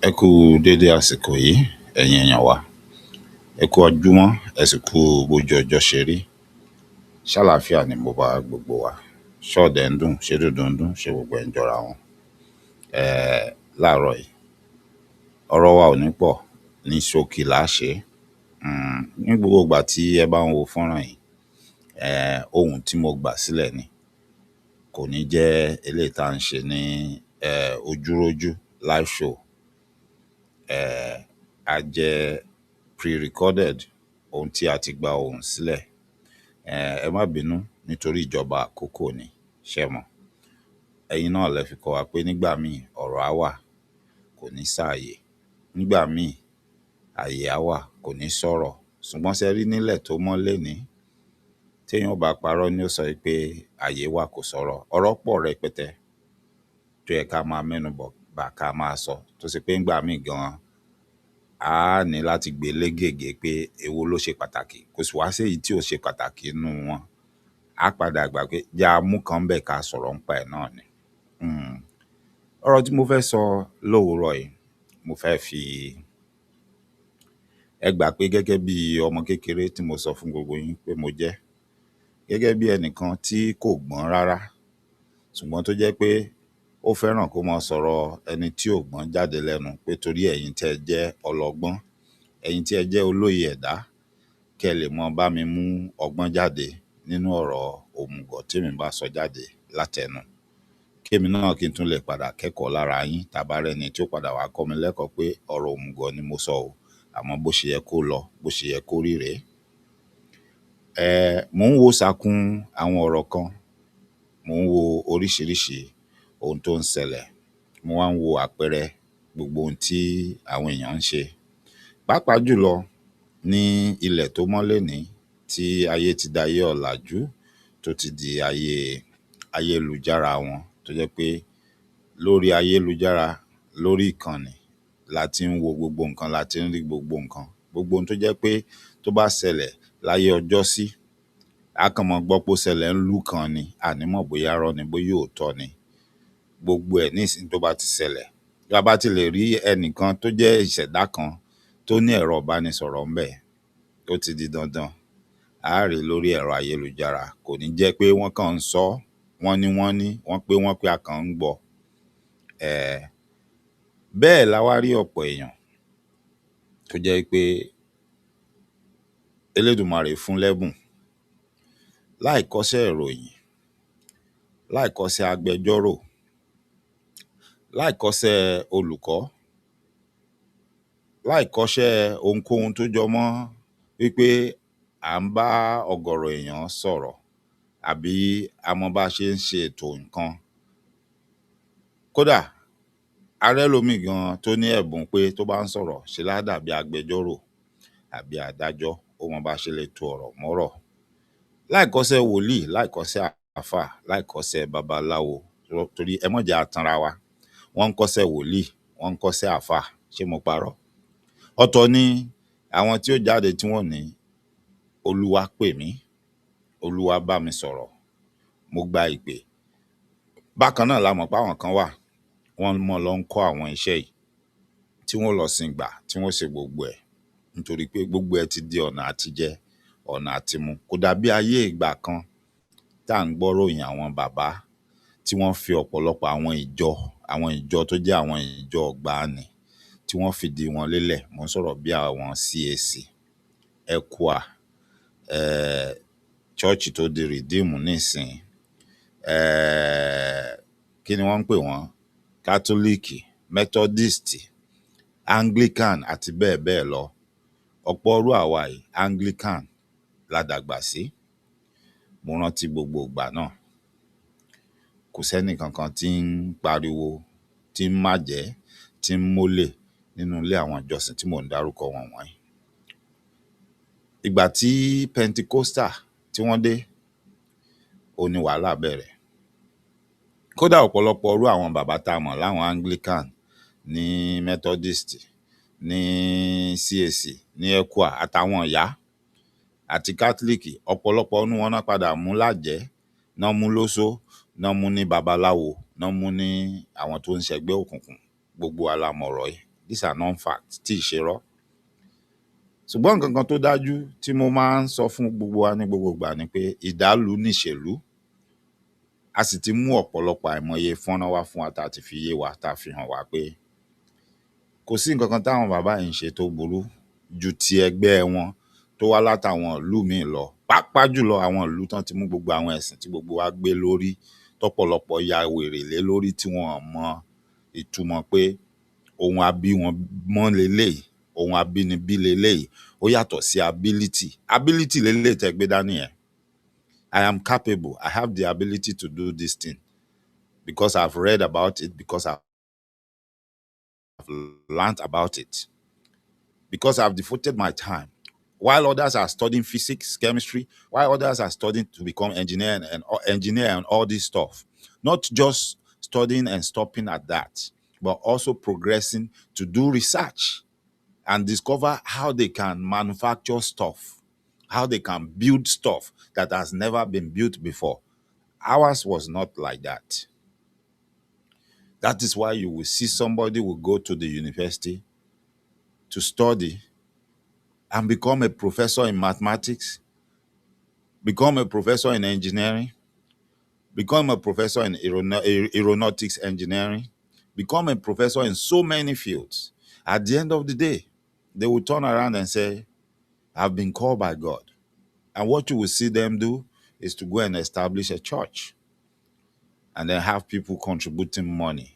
Ẹ kú u dédé àsìkò yìí, ẹ̀yin èèyàn wa. Ẹ kú ojúmọ́, ẹ sì kú bójú ọjọ́ ṣe rí. Ṣáláfíà ni mo bá gbogbo wa. Ṣọ́ọ̀dẹ̀ ń dùn, ṣé dúndùn ń dún, ṣé gbogbo ẹ̀ ń jọra wọn. Láàárọ̀ yìí, ọ̀rọ̀ wa ò ní pọ̀, ní ṣókí là á ṣe é. Ní gbogbo ìgbà tí ẹ bá ń wo fọ́nrán yìí, ohùn tí mo gbà sílẹ̀ ni. Kò ní jẹ́ eléyìí tá à ń ṣe ní ojúrójú live show. Á jẹ́ pre-recorded, ohun tí a ti gba ohùn sílẹ̀. Ẹ má bínú nítorí ìjọba àkókò ni, ṣẹ́ ẹ mọ̀. Ẹ̀yin náà lẹ fi kọ́ wa pé nígbà míì ọ̀rọ̀ á wà, kò ní sáàyè. Nígbà míì àyè á wà, kò ní sọ̀rọ̀. Ṣùgbọ́n ṣẹ rí nílẹ̀ tó mọ́ lénìí, téèyàn ò bá parọ́ ni ó sọ wí pé àyè wà kò sọ̀rọ̀. Ọ̀rọ̀ pọ̀ rẹpẹtẹ tó yẹ ká máa mẹ́nu bọ̀ bà ká máa sọ, tó ṣe pé ńgbà míì gan-an á ní láti gbé e lé gègé pé èwo ló ṣe pàtàkì, kò sì wá séyìí tí ò ṣe pàtàkì nínú wọn. Á padà gbà pé jẹ́ á mú kan ńbẹ̀ ká sọ̀rọ̀ ńpa ẹ̀ náà ni. Ọ̀rọ̀ tí mo fẹ́ sọ lówùúrọ̀ yìí, mo fẹ́ fi ẹ gbà pé gẹ́gẹ́ bí ọmọ kékeré tí mo sọ fún gbogbo yín pé mo jẹ́, gẹ́gẹ́ bí ẹnìkan tí kò gbọ́n rárá, ṣùgbọ́n tó jẹ́ pé ó fẹ́ràn kó máa sọ̀rọ̀ ẹni tí ò gbọ́n jáde lẹ́nu pé torí ẹ̀yin tẹ́ ẹ jẹ́ ọlọ́gbọ́n, ẹ̀yin tí ẹ jẹ́ olóye ẹ̀dá, kẹ́ ẹ lè mọ bá mi mú ọgbọ́n jáde nínú ọ̀rọ̀ òmùgọ̀ témi bá sọ jáde látẹnu. Kémi náà kí n tún lè padà kẹ́kọ̀ọ́ lára yín tá a bá rẹ́ni tí ó padà wá kọ́ mi lẹ́kọ̀ọ́ pé ọ̀rọ̀ òmùgọ̀ ni mo sọ o, àmọ́ bó ṣe yẹ kó lọ, bó ṣe yẹ kó rí rèé. Mò ń wo sàkún àwọn ọ̀rọ̀ kan, mò ń wo oríṣiríṣi ohun tó ń ṣẹlẹ̀, mo wá ń wo àpẹẹrẹ gbogbo ohun tí àwọn èèyàn ń ṣe. Pàápàá jùlọ ní ilẹ̀ tó mọ́ lénìí tí ayé ti dayé ọ̀làjú, tó ti di ayé ayélujára wọn, tó jẹ́ pé lórí ayélujára, lórí ìkànnì la ti ń wo gbogbo nǹkan, la ti ń rí gbogbo nǹkan. Gbogbo ohun tó jẹ́ pé tó bá ṣẹlẹ̀ láyé ọjọ́sí, a kàn máa gbọ́ pé ó ṣẹlẹ̀ ńlú kan ni, a ní mọ̀ bóyá irọ́ ni, bóyá òótọ́ ni. Gbogbo ẹ̀ nísìnyí tó bá ti ṣẹlẹ̀, tá a bá ti lè rí ẹnìkan tó jẹ́ ìṣẹ̀dá kan tó ní ẹ̀rọ ìbánisọ̀rọ̀ ńbẹ̀, ó ti di dandan, a á rí i lórí ẹ̀rọ ayélujára. Kò ní jẹ́ pé wọ́n kàn ń sọ ọ́, wọ́n ní wọ́n ní, wọ́n pé wọ́n pé a kàn ń gbọ́. um Bẹ́ẹ̀ la wá rí ọ̀pọ̀ èèyàn tó jẹ́ wí pé Elédùmarè fún lẹ́bùn láì kọ́ṣẹ́ ìròyìn, láì kọ́ṣẹ́ agbẹjọ́rò, láì kọ́ṣẹ́ olùkọ́, láì kọ́ṣẹ́ ohunkóhun tó jọ mọ́ wí pé à ń bá ọ̀gọ̀rọ̀ èèyàn sọ̀rọ̀ àbí a mọ bá a ṣe ń ṣe ètò nǹkan. Kódà, a rẹ́lòmíì gan-an tó ní ẹ̀bùn pé tó bá ń sọ̀rọ̀ ṣe lá dàbí agbẹjọ́rò àbí adájọ́, ó mọ bá a ṣe lè to ọ̀rọ̀ mọ́rọ̀. Láì kọ́ṣẹ́ wòlíì, láì kọ́ṣẹ́ àáfàá, láì kọ́ṣẹ́ babaláwo, torí ẹ má jẹ́ á tanra wa. Wọ́n ń kọ́ṣẹ́ wòlíì, wọ́n ń kọ́ṣẹ́ àáfàá, ṣé mo parọ́? Ọ̀tọ̀ ni àwọn tí ó jáde tí wọ́n ò ní Olúwa pè mí, Olúwa bá mi sọ̀rọ̀, mo gba ìpè. Bákan náà la mọ̀ páwọn kan wà, wọ́n mọ́ lọ ń kọ́ àwọn iṣẹ́ yìí, tí wọ́n ó lọ sìngbà, tí wọ́n ó ṣe gbogbo ẹ̀ nítorí pé gbogbo ẹ̀ ti di ọ̀nà àtijẹ, ọ̀nà àtimu. Kò dàbí ayé ìgbà kan tá à ń gbọ́ròyìn àwọn bàbá tí wọ́n fi ọ̀pọ̀lọpọ̀ àwọn ìjọ tó jẹ́ àwọn ìjọ ìgbàanì tí wọ́n fìdí wọn lélẹ̀. Mò ń sọ̀rọ̀ bí àwọn CAC, ECWA, um chọ́ọ̀chì tó di Redeem nísìnyí, um kí ni wọ́n ń pè wọ́n? Kátólíìkì, Mẹ́tọ́díìstì, Anglican àti bẹ́ẹ̀ bẹ́ẹ̀ lọ. Ọ̀pọ̀ irú àwa yìí, Anglican la dàgbà sí. Mo rántí gbogbo ìgbà náà. Kò sẹ́nìkankan tí ń pariwo, tí ń májẹ̀ẹ́, tí ń mólè nínú ilé àwọn ìjọsìn tí mò ń dárúkọ wọn wọ̀nyí. Ìgbà tí Pentecostal tí wọ́n dé, òhun ni wàhálà bẹ̀rẹ̀. Kódà ọ̀pọ̀lọpọ̀ irú àwọn bàbá tá a mọ̀ láwọn Anglican, ní Methodist, ní CAC, ní ECWA àtàwọn ìyá àti Catholic, ọ̀pọ̀lọpọ̀ nínú wọn ná padà mú lájẹ̀ẹ́, ná mú lóṣó, ná mú ní babaláwo, ná mú ní àwọn tó ń ṣẹgbẹ́ òkùnkùn. Gbogbo wa la mọ̀rọ̀ yìí. These are non-facts tí ì ṣe irọ́. Ṣùgbọ́n nǹkan kan tó dájú tí mo máa ń sọ fún gbogbo wa ní gbogbo ìgbà ni pé ìdálù nìṣèlú. A sì ti mú ọ̀pọ̀lọpọ̀ àìmọye fọ́nrán wá fún wa tá a ti fi yé wa, tá a fi hàn wá pé kò sí nǹkan kan táwọn bàbá yìí ń ṣe tó burú ju ti ẹgbẹ́ wọn tó wá látàwọn ìlú míì lọ, pàápàá jùlọ àwọn ìlú tán ti mú gbogbo àwọn ẹ̀sìn tí gbogbo wa gbé lórí, tọ́pọ̀lọpọ̀ ya wèrè lé lórí, tí wọn ò mọ ìtumọ̀ pé ohun abí wọn mọ́ leléyìí, ohun abínibí leléyìí, ó yàtọ̀ sí ability. Ability leléyìí tẹ́ gbé dání yẹn. I am capable. I have the ability to do this thing because I've read about it, because I've learnt about it, because I've devoted my time. While others are studying physics, chemistry, while others are studying to become engineer and engineer and all this stuff, not just studying and stopping at that, but also progressing to do research and discover how they can manufacture stuff, how they can build stuff that has never been built before. Ours was not like that. That is why you will see somebody will go to the university to study and become a professor in mathematics, become a professor in engineering, become a professor in aeronautics engineering, become a professor in so many fields. At the end of the day, they will turn around and say, "I've been called by God." And what you will see them do is to go and establish a church and then have people contributing money,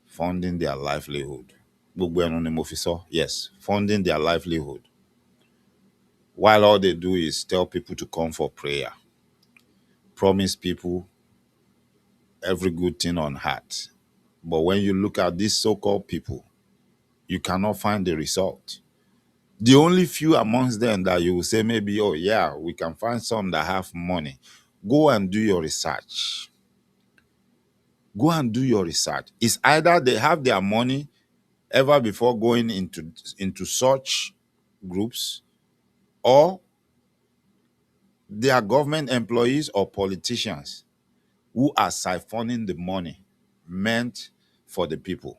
funding their livelihood. Gbogbo ẹnu ni mo fi sọ, yes, funding their livelihood. While all they do is tell people to come for prayer, promise people every good thing on earth. But when you look at these so-called people, you cannot find the result. The only few amongst them that you will say maybe, "Oh yeah, we can find some that have money." Go and do your research. Go and do your research. It's either they have their money ever before going into such groups, or they are government employees or politicians who are siphoning the money meant for the people.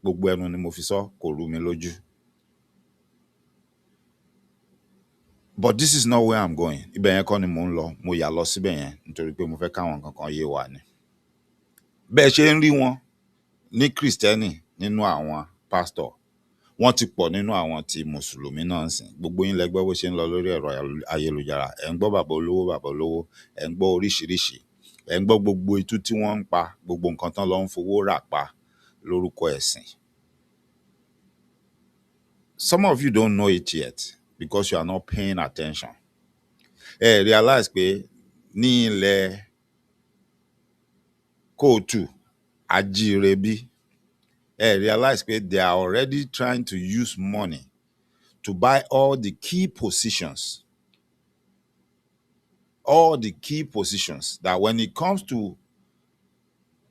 Gbogbo ẹnu ni mo fi sọ, kò rú mi lójú. But this is not where I'm going. Ibẹ̀ yẹn kọ́ ni mò ń lọ. Mo yà lọ síbẹ̀ yẹn nítorí pé mo fẹ́ káwọn nǹkan kan yé wa ni. Bẹ́ẹ̀ ṣe ń rí wọn ní Kristẹni nínú àwọn pásítọ̀, wọ́n ti pọ̀ nínú àwọn ti Mùsùlùmí náà ń sìn. Gbogbo yín lẹ gbọ́ bó ṣe ń lọ lórí ẹ̀rọ ayélujára. Ẹ̀ ń gbọ́ bàbá olówó, bàbá olówó, ẹ̀ ń gbọ́ oríṣiríṣi, ẹ̀ ń gbọ́ gbogbo itú tí wọ́n ń pa, gbogbo nǹkan tán lọ ń fowó rà pa lórúkọ ẹ̀sìn. Some of you don't know it yet because you are not paying attention. Ẹ realize pé ní ilẹ̀ káàárọ̀ oòjíire bí, ẹ realize pé they are already trying to use money to buy all the key positions, all the key positions that when it comes to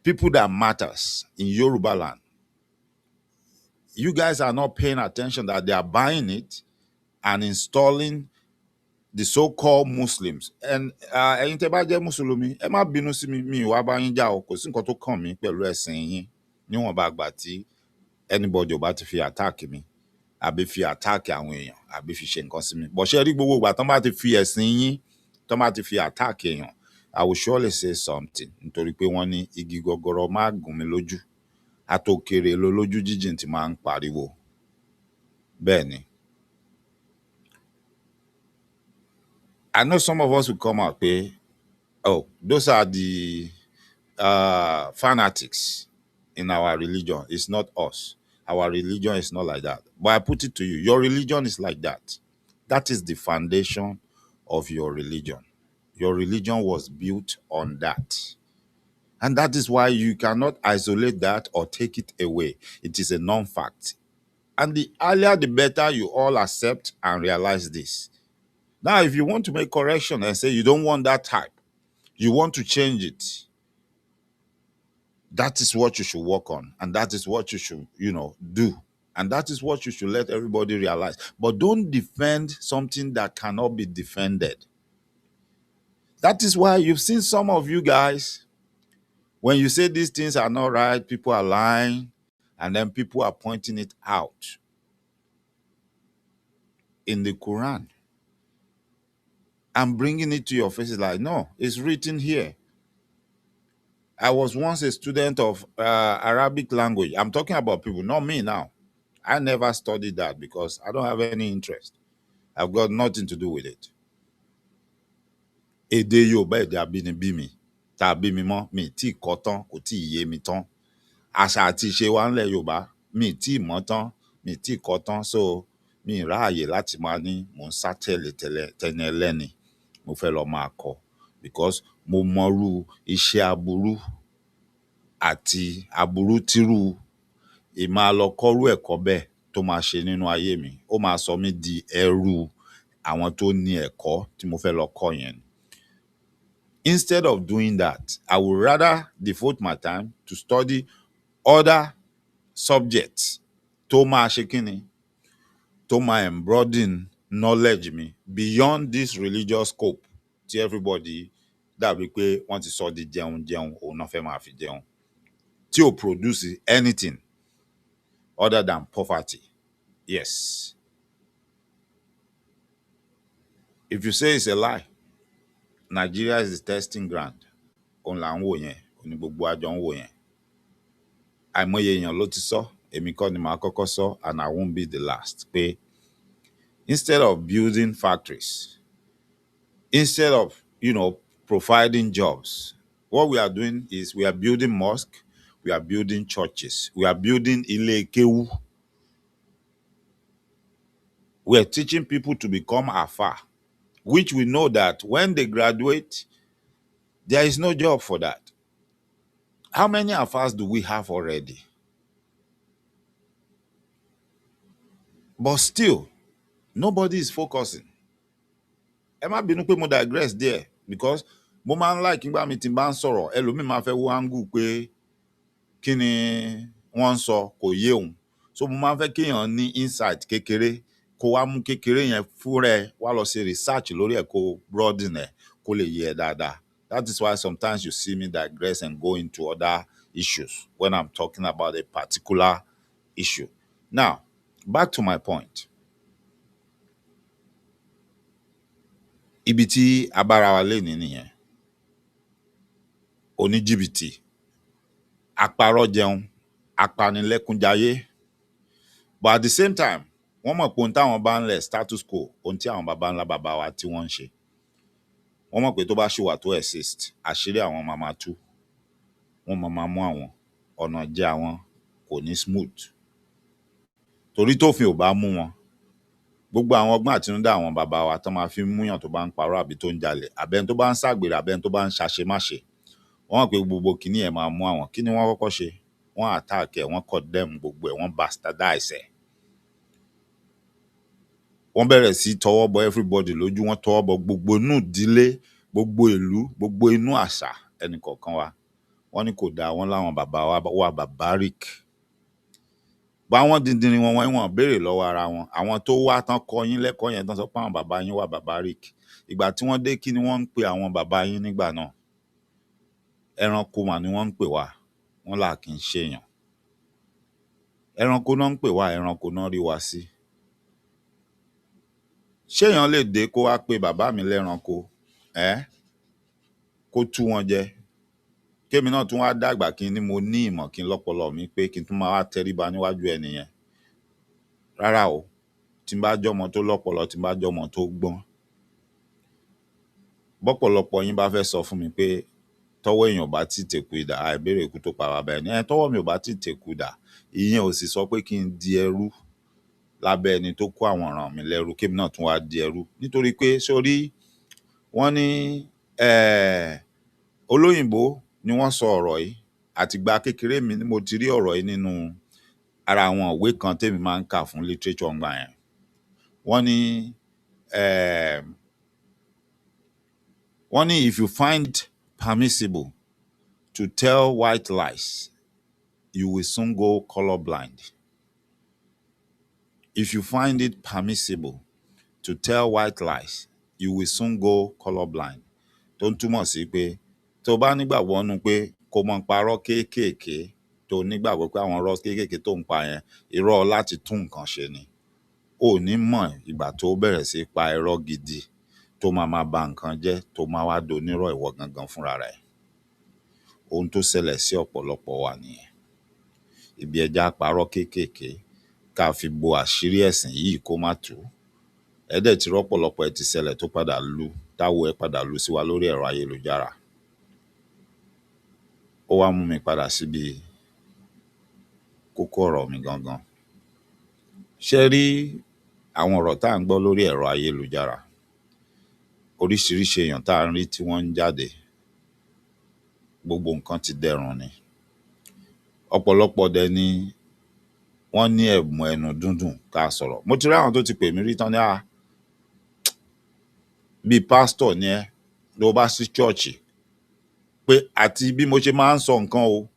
people that matters in Yoruba land, you guys are not paying attention that they are buying it and installing the so-called Muslims. And ẹ̀yin tẹ́ bá jẹ́ Mùsùlùmí, ẹ má bínú sí mi, mi ì wá bá yín jà o, kò sí nǹkan tó kàn mí pẹ̀lú ẹ̀sìn yín níwọ̀nba ìgbà tí anybody ò bá ti fi attack mi àbí fi attack àwọn èèyàn àbí fi ṣe nǹkan sí mi. But ṣé ẹ rí gbogbo ìgbà tán bá ti fi ẹ̀sìn yín, tán bá ti fi attack èèyàn, I will surely say something, nítorí pé wọ́n ní igi gọgọrọ má gún mi lójú, àtòkèrè lolójú jíjìn ti máa ń pariwo. Bẹ́ẹ̀ ni. I know some of us will come out pé, "Oh, those are the fanatics in our religion. It's not us. Our religion is not like that." But I put it to you, your religion is like that. That is the foundation of your religion. Your religion was built on that. And that is why you cannot isolate that or take it away. It is a non-fact. And the earlier the better you all accept and realize this. Now, if you want to make correction and say you don't want that type, you want to change it, that is what you should work on. And that is what you should do. And that is what you should let everybody realize. But don't defend something that cannot be defended. That is why you've seen some of you guys, when you say these things are not right, people are lying. And then people are pointing it out in the Quran and bringing it to your face. It's like, no, it's written here. I was once a student of Arabic language. I'm talking about people, not me now. I never studied that because I don't have any interest. I've got nothing to do with it. Èdè Yorùbá, èdè abínibí mi, tá a bí mi mọ́, mi ì tíì kọ́ tán, kò tíì yé mi tán. Àṣà àti ìṣe wa ńlẹ̀ Yorùbá, mi ì tíì mọ̀ tán, mi ì tíì kọ́ tán, so mi ì ráàyè láti máa ní mò ń sá tẹ̀lé tẹ̀lé tẹni ẹlẹ́ni, mo fẹ́ lọ máa kọ́, because mo mọrú iṣẹ́ aburú àti aburú tírú ìmáa lọ kọ́rú ẹ̀kọ́ bẹ́ẹ̀ tó máa ṣe nínú ayé mi. Ó máa sọ mí di ẹrú àwọn tó ní ẹ̀kọ́ tí mo fẹ́ lọ kọ́ yẹn. Instead of doing that, I would rather devote my time to study other subjects tó máa ṣe kíni, tó máa broaden knowledge mi beyond this religious scope tí everybody dàbí pé wọ́n ti sọ di jẹun jẹun, òun náà fẹ́ máa fi jẹun, tí ò produce anything other than poverty. Yes. If you say it's a lie, Nigeria is the testing ground. Òun là ń wò yẹn, òun ni gbogbo àjọ ń wò yẹn. Àìmọye èèyàn ló ti sọ, èmi kọ́ ni màá kọ́kọ́ sọ and I won't be the last, pé instead of building factories, instead of providing jobs, what we are doing is we are building mosque, we are building churches, we are building ilé kéwú. We are teaching people to become àfáà, which we know that when they graduate, there is no job for that. How many àfáàs do we have already? But still, nobody is focusing. Ẹ má bínú pé mo digress there, because mo máa ń like nígbà mi tí n bá ń sọ̀rọ̀, ẹlòmíì máa fẹ́ wo angle pé kí ni wọ́n ń sọ kò yé òun. So mo máa ń fẹ́ kéèyàn ní insight kékeré, kó wá mú kékeré yẹn fúnra ẹ wá lọ ṣe research lórí ẹ̀, kó broaden ẹ̀ kó lè yé ẹ dáadáa. That is why sometimes you see me digress and go into other issues when I'm talking about a particular issue. Now, back to my point. Ibi tí a bára wa lénìí nìyẹn. Oníjìbìtì, apárọ́jẹun, apanilẹ́kúnjayé. But at the same time, wọ́n mọ̀ pé ohun táwọn bá ń lẹ̀, status quo, ohun tí àwọn baba ńlá baba wa tí wọ́n ń ṣe. Wọ́n mọ̀ pé tó bá ṣì wà, tó exist, àṣírí àwọn máa máa tú. Wọ́n máa máa mú àwọn, ọ̀nà jẹ àwọn kò ní smooth. Torí tófin ò bá mú wọn, gbogbo àwọn ọgbọ́n àtinúdá àwọn baba wa tán máa fi ń múyàn tó bá ń parọ́ àbí tó ń jalè, àbẹ́ni tó bá ń ṣàgbèrè, àbẹ́ni tó bá ń ṣàṣemáṣe. Wọ́n mọ̀ pé gbogbo kinní yẹn máa mú àwọn. Kí ni wọ́n kọ́kọ́ ṣe? Wọ́n attack ẹ̀, wọ́n condemn gbogbo ẹ̀, wọ́n bastardize ẹ̀. Wọ́n bẹ̀rẹ̀ sí tọwọ́ bọ everybody lójú, wọ́n tọwọ́ bọ gbogbo inú ìdílé, gbogbo ìlú, gbogbo inú àṣà ẹnìkọ̀ọ̀kan wa. Wọ́n ní kò dáa, wọ́n láwọn bàbá wa wà barbaric. Báwọn dìndìnrìn wọn wọ̀nyí, wọ́n béèrè lọ́wọ́ ara wọn. Àwọn tó wá tán kọ́ yín lẹ́kọ̀ọ́ yẹn, tán sọ pé àwọn bàbá yín wà barbaric. Ìgbà tí wọ́n dé, kí ni wọ́n ń pe àwọn bàbá yín nígbà náà? Ẹranko mà ni wọ́n ń pè wá. Wọ́n là kì í ṣèèyàn. Ẹranko náà ń pè wá, ẹranko náà rí wa sí. Ṣéèyàn lè dé kó wá pe bàbá mi lẹ́ranko, ẹ́ kó tú wọn jẹ? Kémi náà tún wá dàgbà, kí n ní mo ní ìmọ̀, kí n lọ́pọlọ mi pé kí n tún máa wá tẹríba níwájú ẹni yẹn. Rárá o, tí n bá jọ́mọ tó lọ́pọlọ, tí n bá jọ́mọ tó gbọ́n. Bọ́pọ̀lọpọ̀ yín bá fẹ́ sọ fún mi pé tọ́wọ́ èèyàn ò bá tíì tèku idà, àìbéèrè ikú tó pa bàbá ẹni. Ẹ tọ́wọ́ mi ò bá tíì tèku idà, ìyẹn ò sì sọ pé kí n di ẹrú lábẹ́ ẹni tó kó àwọn ìran mi lẹ́rú, kémi náà tún wá di ẹrú. Nítorí pé sórí wọ́n ní olóyìnbó ni wọ́n sọ ọ̀rọ̀ yìí. Àtìgbà kékeré mi ni mo ti rí ọ̀rọ̀ yìí nínú ara àwọn ìwé kan tèmi máa ń kà fún literature ńgbà yẹn. Wọ́n ní if you find permissible to tell white lies, you will soon go colorblind. If you find it permissible to tell white lies, you will soon go colorblind. Tó ń túmọ̀ sí pé tó o bá nígbàgbọ́ nínú pé kó máa parọ́ kéékèèké Tó nígbàgbọ́ pé àwọn irọ́ kéékèèké tó ń pa yẹn, irọ́ láti tún nǹkan ṣe ni. O ò ní mọ̀ ìgbà tó bẹ̀rẹ̀ sí í pa irọ́ gidi tó máa máa ba nǹkan jẹ́, tó máa wá donírọ́ ìwọ gangan fúnra rẹ̀. Ohun tó ṣẹlẹ̀ sí ọ̀pọ̀lọpọ̀ wa nìyẹn. Ibi ẹ jẹ́ á parọ́ kéékèèké ká fi bo àṣírí ẹ̀sìn yìí kó má tú. Ẹ dẹ̀ ti rọ́pọ̀lọpọ̀ ẹ ti ṣẹlẹ̀ tó padà lu, táwo ẹ padà lu sí wa lórí ẹ̀rọ ayélujára. Ó wá mú mi padà síbi kókó ọ̀rọ̀ mi gangan. Ṣé ẹ rí àwọn ọ̀rọ̀ tá à ń gbọ́ lórí ẹ̀rọ ayélujára? Oríṣiríṣi èèyàn tá à ń rí tí wọ́n ń jáde. Gbogbo nǹkan ti dẹrùn ni. Ọ̀pọ̀lọpọ̀ dẹ̀ ni wọ́n ní ẹ̀bùn ẹnu dúndùn ká sọ̀rọ̀. Mo ti rí àwọn tó ti pè mí rí tán ní "à, bí pásítọ̀ ni ẹ́, ló bá sí church." Pé àti bí mo ṣe máa ń sọ nǹkan o,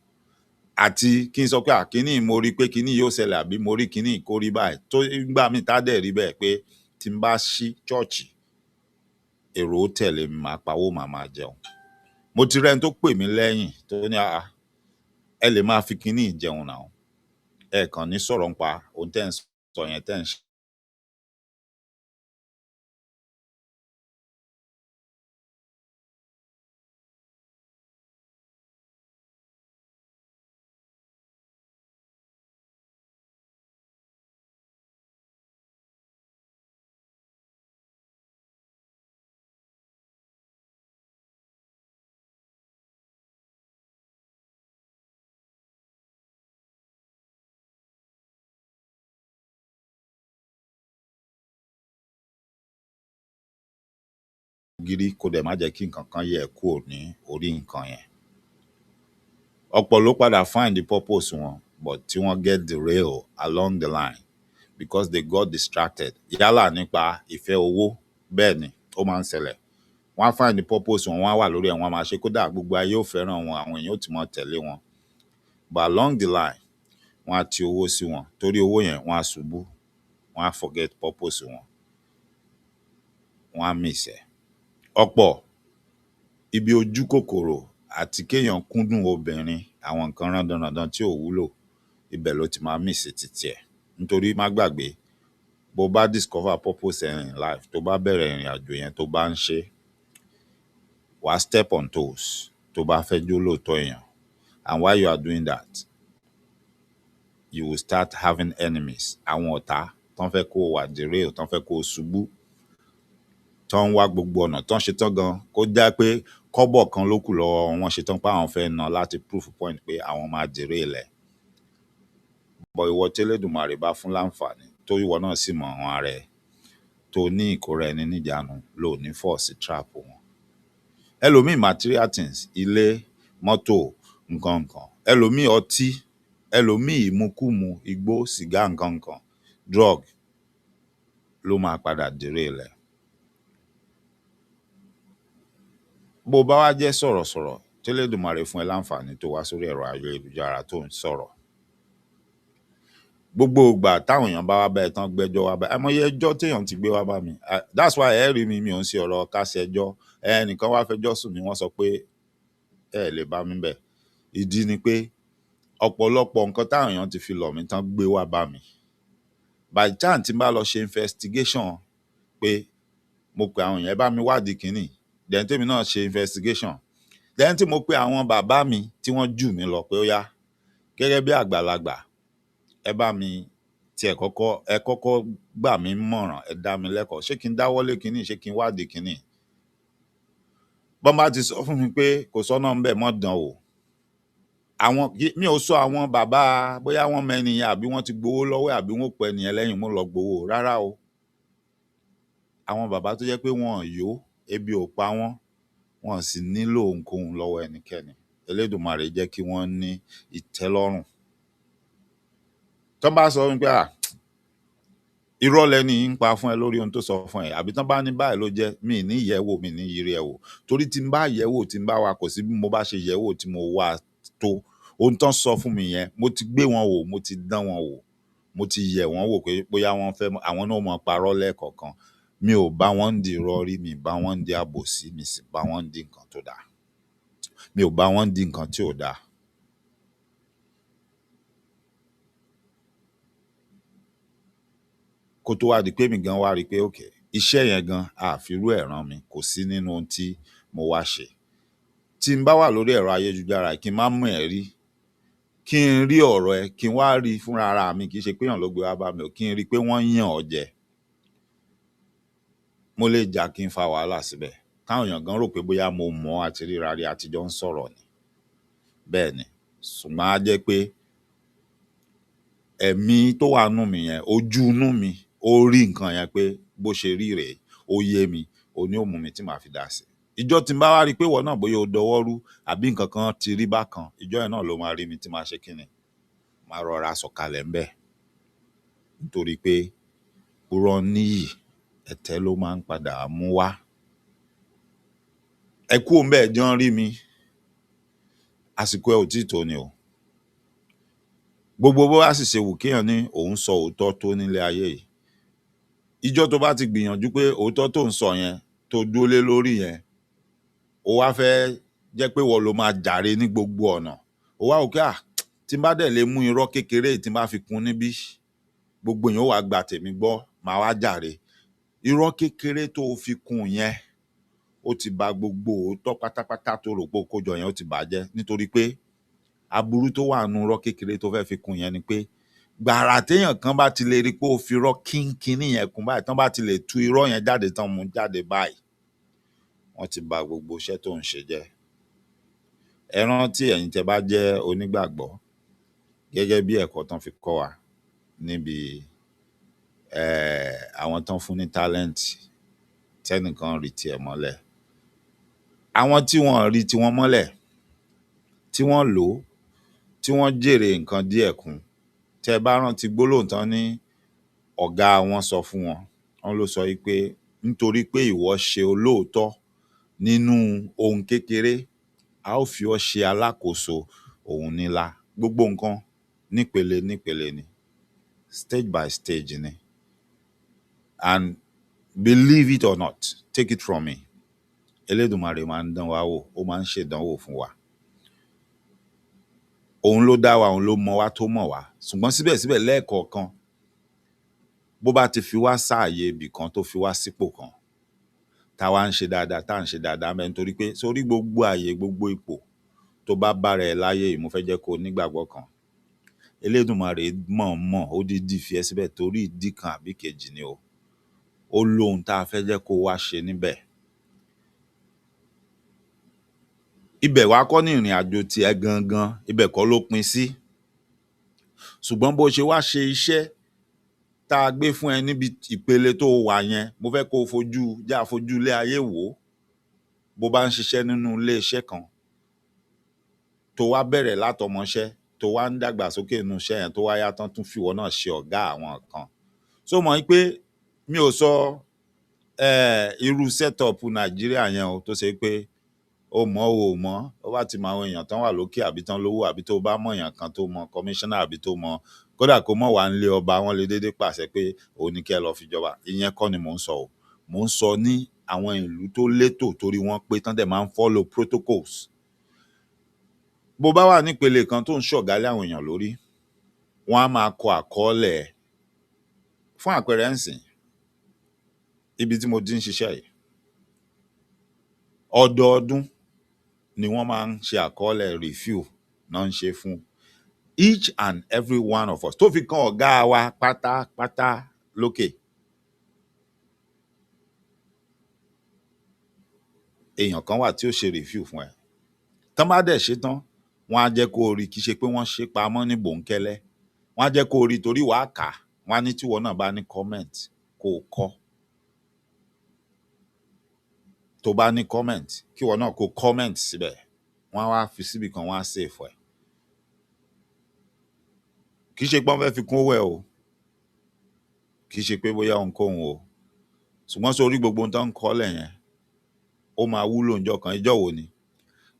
àti kí n sọ pé à kíní mo rí pé kíní yóò ṣẹlẹ̀ àbí mo rí kíní kó rí báyìí. Tó nígbà mí tá dẹ̀ rí bẹ́ẹ̀ pé tí n bá ṣí church, èrò ó tẹ̀lé mi, màá pawó, màá máa jẹun. Mo ti rí ẹni tó pè mí lẹ́yìn tó ní "àá, ẹ lè máa fi kíní yìí jẹun now. Ẹ kàn ní sọ̀rọ̀ ń pa ohun tí ẹ̀ ń sọ yẹn tí ẹ̀ ń ṣe." Gírí kó dẹ̀ má jẹ́ kí nǹkan kan yẹ̀ ẹ́ kúrò ní orí nǹkan yẹn. Ọ̀pọ̀ ló padà find the purpose wọn, but tí wọ́n get derailed along the line because they got distracted. Yálà nípa ìfẹ́ owó, bẹ́ẹ̀ ni ó máa ń ṣẹlẹ̀. Wọ́n á find the purpose wọn, wọ́n á wà lórí ẹ̀, wọ́n á máa ṣe kódà gbogbo ayé ó fẹ́ràn wọn, àwọn èèyàn ó ti máa tẹ̀lé wọn. But along the line, wọ́n á ti owó sí wọn. Torí owó yẹn, wọ́n á ṣubú, wọ́n á forget purpose wọn. Wọ́n á miss ẹ̀. Ọ̀pọ̀ ibi ojú kòkòrò àti kéèyàn kúndùn obìnrin, àwọn nǹkan rándanràndan tí ò wúlò, ibẹ̀ ló ti máa miss titi ẹ̀. Nítorí má gbàgbé, bó bá discover purpose ẹ in life, tó bá bẹ̀rẹ̀ ìrìnàjò yẹn tó bá ń ṣe, wàá step on toes tó bá fẹ́ jó lóòótọ́ èèyàn. And while you are doing that, you will start having enemies. Àwọn ọ̀tá tán fẹ́ kó o wà derail, tán fẹ́ kó o ṣubú, tán ń wá gbogbo ọ̀nà, tán ṣe tán gan kó jẹ́ pé kọ́bọ̀ kan ló kù lọ́wọ́ wọn, wọ́n ṣe tán pé àwọn fẹ́ ná láti proof point pé àwọn máa derail ẹ. But ìwọ tí Elédùmarè bá fún láǹfààní, tó ìwọ náà sì mọ̀ àwọn ara ẹ, tó ní ìkóra ẹni níjàánu, lo ò ní fall sí trap wọn. Ẹlòmíì material things, ilé, mọ́tò, nǹkan nǹkan. Ẹlòmíì ọtí, ẹlòmíì ìmukúmu, igbó, sìgá, nǹkan nǹkan, drug ló máa padà derail ẹ. Bó bá wá jẹ́ sọ̀rọ̀sọ̀rọ̀, tí Elédùmarè fún ẹ láǹfààní tó wá sórí ẹ̀rọ ayélujára tó ń sọ̀rọ̀. Gbogbo ìgbà táwọn èèyàn bá wá bá ẹ tán gbẹ́jọ́ wá bá ẹ, àìmọye ẹjọ́ téèyàn ti gbé wá bá mi. That's why ẹ rí mi, mi ò ń ṣe ọ̀rọ̀ ká ṣẹjọ́. Ẹnìkan wá fẹjọ́ sùn mí, wọ́n sọ pé ẹ lè bá mi ńbẹ̀. Ìdí ni pé ọ̀pọ̀lọpọ̀ nǹkan táwọn èèyàn ti fi lọ̀ mí tán gbé wá bá mi. By the time tí n bá lọ ṣe investigation pé mo pe àwọn èèyàn, ẹ bá mi wádìí kíní, then tèmi náà ṣe investigation. Then tí mo pe àwọn bàbá mi tí wọ́n jù mí lọ pé ó yá, gẹ́gẹ́ bí àgbàlagbà, ẹ bá mi tiẹ̀ kọ́kọ́, ẹ kọ́kọ́ gbà mí mọ̀ràn, ẹ dá mi lẹ́kọ̀ọ́. Ṣé kí n dáwọ́lé kíní, ṣé kí n wádìí kíní? Bọ́n bá ti sọ fún mi pé kò sọ́nà ńbẹ̀ mọ́ dán wò. Àwọn, mi ò sọ àwọn bàbá bóyá wọ́n mọ ẹni yẹn àbí wọ́n ti gbowó lọ́wọ́ ẹ̀ àbí wọ́n ó pe ẹni yẹn lẹ́yìn wọ́n lọ gbowó. Rárá o. Àwọn bàbá tó jẹ́ pé wọn ò yó, ebi ò pa wọ́n, wọn ò sì nílò ohunkóhun lọ́wọ́ ẹnikẹ́ni. Elédùmarè jẹ́ kí wọ́n ní ìtẹ́lọ́rùn. Tán bá sọ fún mi pé à, irọ́ lẹni yìí ń pa fún ẹ lórí ohun tó sọ fún ẹ, àbí tán bá ní báyìí ló jẹ́, mi ì ní yẹ̀ ẹ́ wò, mi ì ní yiri ẹ̀ wò. Torí tí n bá yẹ̀ ẹ́ wò, tí n bá wá, kò sí bí mo bá ṣe yẹ̀ ẹ́ wò tí mo wá tó. Ohun tán sọ fún mi yẹn, mo ti gbé wọn wò, mo ti dán wọn wò, mo ti yẹ̀ wọ́n wò pé bóyá wọ́n fẹ́ mọ̀, àwọn náà ó máa parọ́ lẹ́ẹ̀kọ̀ọ̀kan. Mi ò bá wọn ńdìí irọ́ rí, mi ì bá wọn ńdìí àbòsí, mi sì bá wọn ńdìí nǹkan tó dáa. Mi ò bá wọn ńdìí nǹkan tí ò dáa. Kó tó wá di pé èmi gan wá rí pé okay, iṣẹ́ yẹn gan a fi irú ẹ̀ rán mi, kò sí nínú ohun tí mo wá ṣe. Tí n bá wà lórí ẹ̀rọ ayélujára kí n má mọ̀ ẹ́ rí, kí n rí ọ̀rọ̀ ẹ, kí n wá rí fúnra ara mi, kì í ṣe pé èèyàn ló gbé wá bá mi o, kí n rí pé wọ́n yàn ọ́ jẹ. Mo lè jà kí n fa wàhálà síbẹ̀. Káwọn èèyàn gan rò pé bóyá mo mọ̀ ọ́, a ti ríra rí, a ti jọ ń sọ̀rọ̀ ni. Bẹ́ẹ̀ ni, ṣùgbọ́n á jẹ́ pé ẹ̀mí tó wà nínú mi yẹn, ojú inú mi, ó rí nǹkan yẹn pé bó ṣe rí rèé, ó yé mi, òun ni ó mú mi tí màá fi dá sí. Ijọ́ tí n bá wá rí pé ìwọ náà bóyá o dọwọ́ rú àbí nǹkan kan ti rí bákan, ijọ́ yẹn náà ló máa rí mi tí màá ṣe kíni. Màá rọra sọ̀kalẹ̀ ńbẹ̀. Nítorí pé purọ́ níyì, ẹ̀tẹ́ ló máa ń padà mú wá. Ẹ kúrò ńbẹ̀ ẹ jẹ́ wọ́n rí mi. Àsìkò ẹ ò tíì tó ni o. Gbogbo bó bá sì ṣe wù kéèyàn ní òun sọ òótọ́ tó nílé ayé yìí. Ijọ́ tó bá ti gbìyànjú pé òótọ́ tó ń sọ yẹn, tó dúró lé lórí yẹn, o wá fẹ́ jẹ́ pé ìwọ ló máa jàre ní gbogbo ọ̀nà. O wá wò pé à, tí n bá dẹ̀ lè mú irọ́ kékeré yìí tí n bá fi kún níbí, gbogbo èèyàn ó wá gba tèmi gbọ́, màá wá jàre. Irọ́ kékeré tó o fi kún yẹn, ó ti ba gbogbo òótọ́ pátápátá tó rò pé o kó jọ yẹn, ó ti bà á jẹ́. Nítorí pé aburú tó wà nínú irọ́ kékeré tó fẹ́ fi kún yẹn ni pé gbàrà téèyàn kan bá ti lè rí pé o fi irọ́ kínkínní yẹn kún báyìí, tán bá ti lè tú irọ́ yẹn jáde tán mú jáde báyìí, wọ́n ti ba gbogbo iṣẹ́ tó ń ṣe jẹ́. Ẹ rántí ẹ̀yin tẹ́ bá jẹ́ onígbàgbọ́ gẹ́gẹ́ bí ẹ̀kọ́ tán fi kọ́ wa níbi àwọn tán fún ní talent tẹ́nìkan rí tiẹ̀ mọ́lẹ̀. Àwọn tí wọn ò rí tiwọn mọ́lẹ̀, tí wọ́n lò ó, tí wọ́n jèrè nǹkan díẹ̀ kún. Tẹ́ ẹ bá rántí gbólóhùn tán ní ọ̀gá wọn sọ fún wọn, wọ́n ló sọ wí pé nítorí pé ìwọ ṣe olóòótọ́ nínú ohun kékeré, a ó fi ọ́ ṣe alákòóso ohun nílá. Gbogbo nǹkan nípele nípele ni. Stage by stage ni. And believe it or not, take it from me, Elédùmarè máa ń dán wa wò, ó máa ń ṣèdánwò fún wa. Òun ló dá wa, òun ló mọ wá tó mọ̀ wá. Ṣùgbọ́n síbẹ̀síbẹ̀ lẹ́ẹ̀kọ̀ọ̀kan, bó bá ti fi wá sáàyè ibì kan tó fi wá sípò kan, tá wá ń ṣe dáadáa, tá ń ṣe dáadáa ńbẹ̀ nítorí pé sórí gbogbo ààyè, gbogbo ipò tó bá bára ẹ láyé yìí, mo fẹ́ jẹ́ kó o nígbàgbọ́ kan. Elédùmarè mọ̀ọ́mọ̀, ó dìídì fi ẹ́ síbẹ̀ torí ìdí kan àbí kejì ni o. Ó lóhun tá a fẹ́ jẹ́ kó o wá ṣe níbẹ̀. Ibẹ̀ wá kọ́ ní ìrìn àjò tiẹ̀ gangan, ibẹ̀ kọ́ ló pin sí. Ṣùgbọ́n bó ṣe wá ṣe iṣẹ́ tá a gbé fún ẹ níbi ìpele tó o wà yẹn, mo fẹ́ kó o fojú, já fojú ilé ayé wò ó. Bó bá ń ṣiṣẹ́ nínú ilé iṣẹ́ kan, tó wá bẹ̀rẹ̀ látọmọṣẹ́, tó wá ń dàgbà sókè nínú iṣẹ́ yẹn, tó wá yá tán tún fìwọ náà ṣe ọ̀gá àwọn kan. Ṣó mọ̀ wí pé mi ò sọ irú setup Nàìjíríà yẹn o tó ṣe pé o mọ̀ o ò mọ̀, ó bá ti mọ àwọn èèyàn tán wà lókè àbí tán lówó àbí tó bá mọ̀ èèyàn kan tó mọ commissioner àbí tó mọ, kódà kó mọ̀ wá nílé ọba, wọ́n lè déédé pàṣẹ pé òun ni kẹ́ ẹ lọ fi jọba. Ìyẹn kọ́ ni mò ń sọ o. Mò ń sọ ní àwọn ìlú tó létò torí wọ́n pé tán dẹ̀ máa ń follow protocols. Bó bá wà nípele kan tó ń ṣọ̀gá lé àwọn èèyàn lórí, wọ́n á máa kọ àkọọ́lẹ̀ ẹ. Fún àpẹẹrẹ ńsìnyí, ibi tí mo ti ń ṣiṣẹ́ yìí, ọdọọdún ni wọ́n máa ń ṣe àkọọ́lẹ̀ review ná ń ṣe fún each and every one of us tó fi kan ọ̀gá wa pátápátá lókè. Èèyàn kan wà tí ó ṣe review fún ẹ. Tán bá dẹ̀ ṣe tán, wọ́n á jẹ́ kó o rí, kì í ṣe pé wọ́n ṣe pamọ́ ní bòńkẹ́lẹ́. Wọ́n á jẹ́ kó o rí torí wàá kà á. Wọ́n á ní tíwọ náà bá ní comment kó o kọ́. Tó bá ní comment, kíwọ náà kó comment síbẹ̀. Wọ́n á wá fi síbì kan, wọ́n á save ẹ̀. Kì í ṣe pé wọ́n fẹ́ fi kún owó ẹ o. Kì í ṣe pé bóyá ohunkóhun o. Ṣùgbọ́n sórí gbogbo ohun tán ń kọ́lẹ̀ yẹn, ó máa wúlò ńjọ́ kan. Ijọ́ wo ni?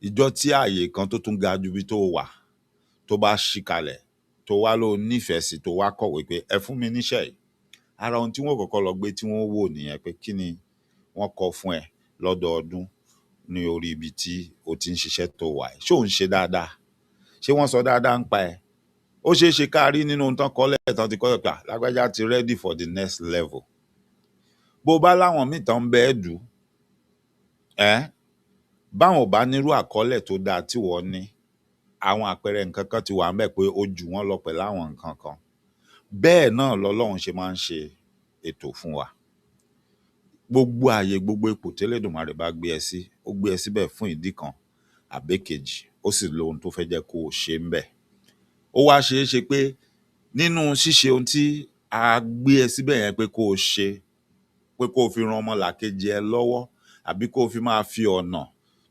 Ijọ́ tí ààyè kan tó tún ga ju ibi tó wà tó bá ṣí kalẹ̀, tó wá ló nífẹ̀ẹ́ sí, tó wá kọ̀wé pé ẹ fún mi níṣẹ́ yìí. Ara ohun tí wọ́n ó kọ́kọ́ lọ gbé tí wọ́n ó wò nìyẹn pé kí ni wọ́n kọ fún ẹ lọ́dọọdún ní orí ibi tí o ti ń ṣiṣẹ́ tó wà yìí. Ṣé ò ń ṣe dáadáa? Ṣé wọ́n sọ dáadáa ńpa ẹ? Ó ṣeé ṣe ká rí nínú ohun tán kọ́lẹ̀ tán ti kọ́lẹ̀ pé lágbájá ti ready for the next level. Bó o bá láwọn míì tán ń bẹ́ ẹ dù ẹ́, báwọn ò bá nírú àkọọ́lẹ̀ tó dáa tí wọ́n ní, àwọn àpẹẹrẹ nǹkan kan ti wà ńbẹ̀ pé ó jù wọ́n lọ pẹ̀lú àwọn nǹkan kan. Bẹ́ẹ̀ náà lọlọ́run ṣe máa ń ṣe ètò fún wa. Gbogbo ààyè, gbogbo ipò tÉlédùmarè bá gbé ẹ sí, ó gbé ẹ síbẹ̀ fún ìdí kan àbékejì, ó sì lóhun tó fẹ́ jẹ́ kó o ṣe ńbẹ̀. Ó wá ṣeé ṣe pé nínú ṣíṣe ohun tí a gbé ẹ síbẹ̀ yẹn pé kó o ṣe, pé kó o fi ran ọmọlàkejì ẹ lọ́wọ́, àbí kó o fi máa fi ọ̀nà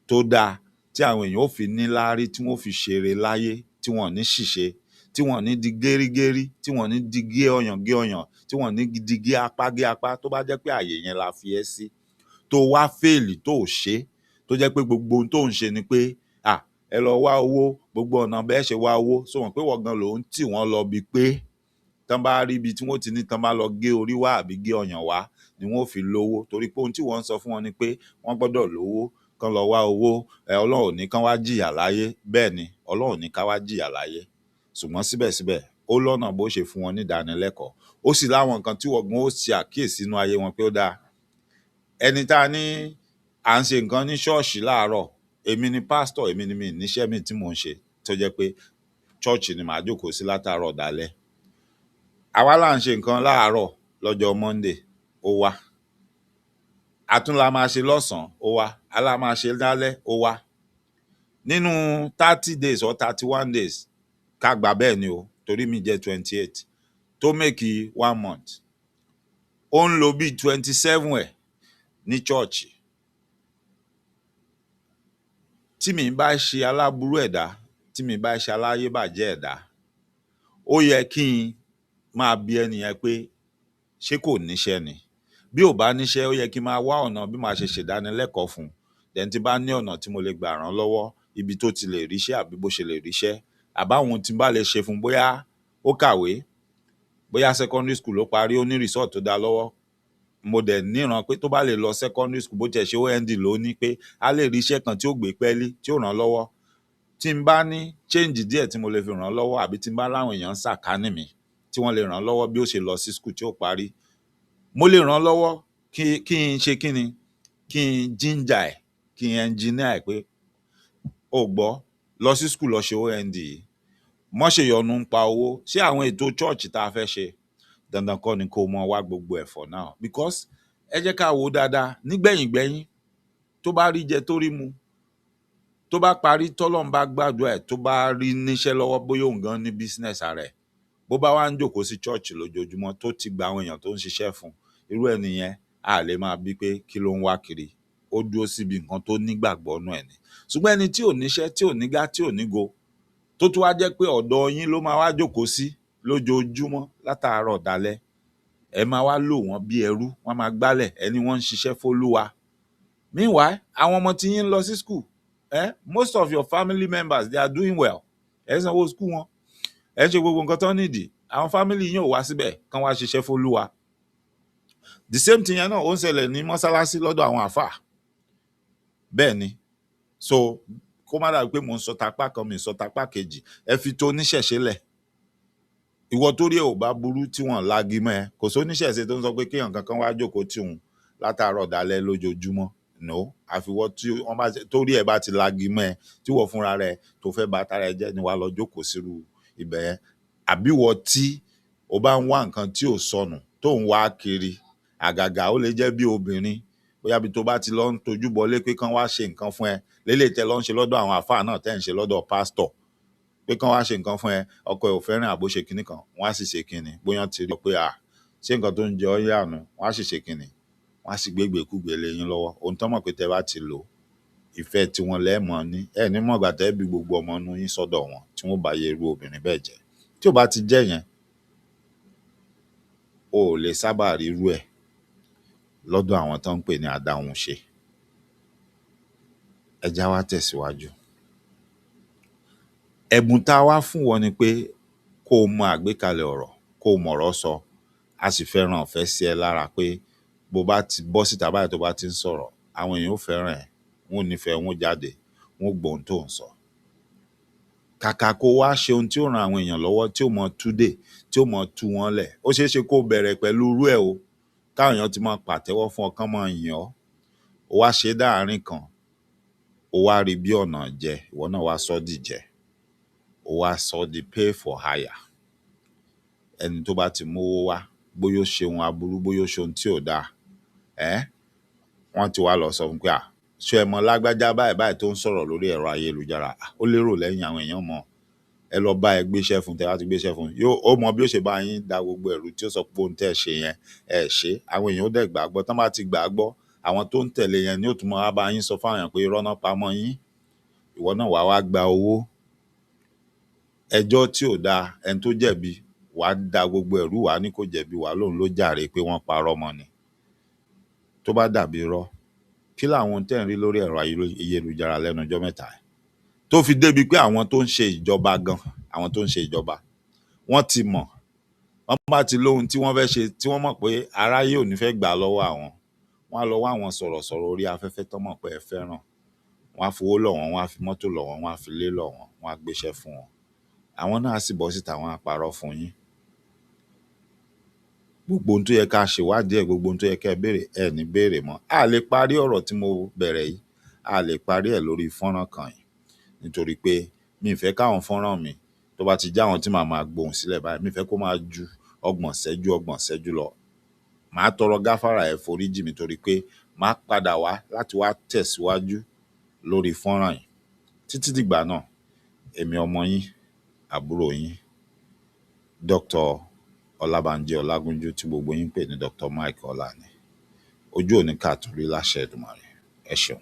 tó dáa tí àwọn èèyàn ó fi níláárí, tí wọ́n ó fi ṣeré láyé, tí wọn ò ní ṣìṣe, tí wọn ò ní di gérígérí, tí wọn ò ní di gé ọyàn gé ọyàn, tí wọn ò ní di gé apá gé apá, tó bá jẹ́ pé àyè yẹn la fi ẹ́ sí, tó wá fail tó ò ṣe, tó jẹ́ pé gbogbo ohun tó ń ṣe ni pé à ẹ lọ wá owó, gbogbo ọ̀nà bẹ́ẹ̀ ṣe wá owó, sọ mọ̀ pé ìwọ gan lò ń tì wọ́n lọ bi pé tán bá rí ibi tí wọ́n ti ní tán bá lọ gé orí wá àbí gé ọyàn wá ni wọ́n ó fi lówó, torí pé ohun tí wọ́n ń sọ fún wọn ni pé wọ́n gbọ́dọ̀ lówó, kán lọ wá owó, ẹ Ọlọ́run ò ní kán wá jìyà láyé. Bẹ́ẹ̀ ni, Ọlọ́run ò ní ká wá jìyà láyé, ṣùgbọ́n síbẹ̀síbẹ̀ ó lọ́nà bó ṣe fún wọn ní ìdánilẹ́kọ̀ọ́, ó sì láwọn nǹkan tí wọ́n gan ó ṣe àkíyèsí inú ayé wọn pé ó dáa. Ẹni tá a ní à ń ṣe nǹkan ní ṣọ́ọ̀ṣì láàárọ̀, èmi ni pásítọ̀, èmi ni mi níṣẹ́ mi tí mò ń ṣe, tó jẹ́ pé ṣọ́ọ̀ṣì ni màá jókòó sí látàárọ̀ dalẹ́. Àwa là ń ṣe nǹkan láàárọ̀ lọ́jọ́ Monday, ó wá. A tún la máa ṣe lọ́sàn-án, ó wá. A la máa ṣe lálẹ́, ó wá. Nínú 30 days or 31 days, ká gbà bẹ́ẹ̀ ni o, torí mi jẹ́ 28 tó make one month, ó ń lo bíi 27 ẹ̀ ní chọ́ọ̀chì. Tí mi bá ṣe aláburú ẹ̀dá, tí mi bá ṣe aláyébàjẹ́ ẹ̀dá, ó yẹ kí n máa bi ẹni yẹn pé ṣé kò níṣẹ́ ni? Bí ò bá níṣẹ́, ó yẹ kí n máa wá ọ̀nà bí màá ṣe ṣèdánilẹ́kọ̀ọ́ fún un. Then tí bá ní ọ̀nà tí mo lè gbà ràn án lọ́wọ́, ibi tó ti lè ríṣẹ́ àbí bó ṣe lè ríṣẹ́, àbáwọn ohun tí n bá lè ṣe fún un, bóyá ó kàwé, bóyá secondary school ló parí, ó ní result tó dáa lọ́wọ́. Mo dẹ̀ níran pé tó bá lè lọ secondary school, bó tiẹ̀ ṣe OND ló ní, pé á lè rí iṣẹ́ kan tí ó gbé pẹ́ẹ́lí, tí ó ràn án lọ́wọ́. Tí n bá ní change díẹ̀ tí mo lè fi ràn án lọ́wọ́, àbí tí n bá láwọn èèyàn ń sàkání mi tí wọ́n lè ràn án lọ́wọ́ bí ó ṣe lọ sí school tí ó parí, mo lè ràn án lọ́wọ́ kí n ṣe kíni, kí n ginger ẹ̀, kí n engineer ẹ̀ pé o gbọ́, lọ sí school, lọ ṣe OND yìí, mọ́ ṣèyọnu ń pa owó. Ṣé àwọn ètò church tá a fẹ́ ṣe, dandan kọ́ ni kó o mọ wá gbogbo ẹ̀ for now? Because ẹ jẹ́ ká wò ó dáadáa, nígbẹ̀yìngbẹ́yín, tó bá rí jẹ tó rí mu, tó bá parí, tọ́lọ́run bá gbàdúrà ẹ̀, tó bá rí níṣẹ́ lọ́wọ́, bóyá òun gan ní business ara ẹ̀, bó bá wá ń jókòó sí church lójoojúmọ́ tó ti gba àwọn èèyàn tó ń ṣiṣẹ́ fún un, irú ẹni yẹn a lè máa bí pé kí ló ń wá kiri. Ó dúró síbi nǹkan tó nígbàgbọ́ nú ẹ̀ ni. Ṣùgbọ́n ẹni tí ò níṣẹ́, tí ò nígá, tí ò nígo, tó tún wá jẹ́ pé ọ̀dọ̀ yín ló máa wá jókòó sí lójoojúmọ́ látàárọ̀ dalẹ́, ẹ máa wá lò wọ́n bí ẹrú, wọ́n máa gbálẹ̀, ẹni wọ́n ń ṣiṣẹ́ fÓlúwa. Meanwhile, àwọn ọmọ tí yín ń lọ sí school, most of your family members, they are doing well. Ẹ ń sanwó school wọn, ẹ ń ṣe gbogbo nǹkan tó nídìí. Àwọn family yín ò wá síbẹ̀ kán wá ṣiṣẹ́ fÓlúwa. The same thing yẹn náà ó ń ṣẹlẹ̀ ní mọ́sálásí lọ́dọ̀ àwọn àáfàá. Bẹ́ẹ̀ ni. So kó má dàbí pé mò ń sọ tapá kan, mi ò sọ tapá kejì. Ẹ fi tó oníṣẹ̀ṣe lẹ̀. Ìwọ torí ẹ ò bá burú tí wọ́n lagi mọ́ ẹ, kò sóníṣẹ̀ṣe tó ń sọ pé kéèyàn kankan wá jókòó tì òun látàárọ̀ dalẹ́ lójoojúmọ́. No, àfiwọ́ tí wọ́n bá torí ẹ bá ti lagi mọ́ ẹ, tí wọ́n fúnra rẹ tó fẹ́ ba tara ẹ jẹ́ ni wàá lọ jókòó sírú ibẹ̀ yẹn. Àbí ìwọ tí o bá ń wá nǹkan tí ò sọnù tó ń wá kiri, àgàgà ó lè jẹ́ bí obìnrin, bóyá bí tó bá ti lọ ń tojú bọlé pé kán wá ṣe nǹkan fún ẹ, léléyìí tẹ́ lọ ń ṣe lọ́dọ̀ àwọn àáfàá náà, tẹ́ ń ṣe lọ́dọ̀ pásítọ̀, pé kán wá ṣe nǹkan fún ẹ, ọkọ ẹ ò fẹ́ràn àbó ṣe kinní kan, wọ́n á sì ṣe kinní, bóyá ti rí ọ pé à ṣé nǹkan tó ń jẹ ọ́ yànú, wọ́n á sì ṣe kinní, wọ́n á sì gbégbèkúgbè lé yín lọ́wọ́. Ohun tán mọ̀ pé tẹ́ bá ti lò, ìfẹ́ tiwọn lẹ́ẹ̀mọ́ ní, ẹ ní mọ̀gbà tẹ́ bí gbogbo ọmọ inú yín sọ́dọ̀ wọn tí wọ́n bá yẹ irú obìnrin bẹ́ẹ̀ jẹ́. Tí ò bá ti jẹ́ yẹn, o ò lè sábà rí irú ẹ̀ lọ́dọ̀ àwọn tó ń pè ní adáhunṣe. Ẹ já wá tẹ̀síwájú. Ẹ̀bùn tá a wá fún wọn ni pé kó o mọ àgbékalẹ̀ ọ̀rọ̀, kó o mọ̀rọ̀ sọ, a sì fẹ́ràn ọ̀fẹ́ sí ẹ lára pé bó bá ti bọ́ síta báyìí tó bá ti ń sọ̀rọ̀, àwọn èèyàn ó fẹ́ràn ẹ, wọ́n ò nífẹ̀ẹ́, wọ́n ó jáde, wọ́n ó gbọ́ ohun tó ń sọ. Kàkà kó wá ṣe ohun tí ó ran àwọn èèyàn lọ́wọ́, tí ó mọ túdè, tí ó mọ tú wọn lẹ̀. Ó ṣeé ṣe kó bẹ̀rẹ̀ pẹ̀lú irú ẹ̀ o, káwọn èèyàn ti máa pàtẹ́wọ́ fún ọ, kán máa yìn ọ́. Ó wá ṣe dáàrin kan, ó wá rí bí ọ̀nà jẹ, ìwọ náà wá sọ́ dìjẹ. Ó wá sọ di pay for hire. Ẹni tó bá ti mówó wá, bóyá ó ṣe ohun aburú, bóyá ó ṣe ohun tí ò dáa, wọ́n ti wá lọ sọ fún pé à, ṣé ẹ mọ lágbájá báyìí báyìí tó ń sọ̀rọ̀ lórí ẹ̀rọ ayélujára? Ó lérò lẹ́yìn, àwọn èèyàn mọ̀. Ẹ lọ bá ẹ gbéṣẹ́ fún, tẹ́ bá ti gbéṣẹ́ fún, yóò ó mọ bí ó ṣe bá yín da gbogbo ẹ̀rù tí ó sọ pé ohun tẹ́ ẹ ṣe yẹn, ẹ ṣe. Àwọn èèyàn ó dẹ̀ gbà á gbọ́. Tán bá ti gbà á gbọ́, àwọn tó ń tẹ̀lé yẹn ni ó tún máa bá yín sọ fáwọn èèyàn pé irọ́ náà pa mọ́ yín. Ìwọ náà wàá wá gba owó. Ẹjọ́ tí ò dáa, ẹni tó jẹ̀bi, wàá da gbogbo ẹ̀rú, wàá ní kò jẹ̀bi, wàá lóun ló jàre pé wọ́n parọ́ mọ́ ni. Tó bá dàbí irọ́, kí làwọn ohun tẹ́ ẹ̀ ń rí lórí ẹ̀rọ ayélujára lẹ́nu ọjọ́ mẹ́ta yìí? Tó fi débi pé àwọn tó ń ṣe ìjọba gan, àwọn tó ń ṣe ìjọba, wọ́n ti mọ̀. Wọ́n bá ti lóhun tí wọ́n fẹ́ ṣe, tí wọ́n mọ̀ pé aráyé ò ní fẹ́ gbà lọ́wọ́ àwọn. Wọ́n á lọ wá àwọn sọ̀rọ̀sọ̀rọ̀ orí afẹ́fẹ́ tán mọ̀ pé ẹ fẹ́ràn. Wọ́n á fowó lọ̀ wọ́n, wọ́n á fi mọ́tò lọ̀ wọ́n, wọ́n á fi ilé lọ̀ wọ́n, wọ́n á gbéṣẹ́ fún wọn. Àwọn náà á sì bọ́ síta, wọ́n á parọ́ fún yín. Gbogbo ohun tó yẹ ká ṣèwádìí ẹ̀, gbogbo ohun tó yẹ kẹ́ ẹ béèrè, ẹ ní béèrè mọ́. A lè parí ọ̀rọ̀ tí mo bẹ̀rẹ̀ yìí, a lè parí ẹ̀ lórí fọ́nrán kan yìí. Nítorí pé mi ì fẹ́ káwọn fọ́nrán mi tó bá ti jẹ́ àwọn tí màá máa gbohùn sílẹ̀ báyìí, mi ì fẹ́ kó máa ju ọgbọ̀n ṣẹ́jú, ọgbọ̀n ṣẹ́jú lọ. Màá tọrọ gáfárà, ẹ foríjì mi torí pé màá padà wá láti wá tẹ̀síwájú lórí fọ́nrán yìí. Títí dìgbà náà, èmi ọmọ yín, àbúrò yín, Dr. Ọlábánjí Ọlágúnjú tí gbogbo yín ń pè ní Dr. Mike Ọlá ni. Ojú ò ní kà tún rí láṣẹ Èdùmàrè. Ẹ ṣeun.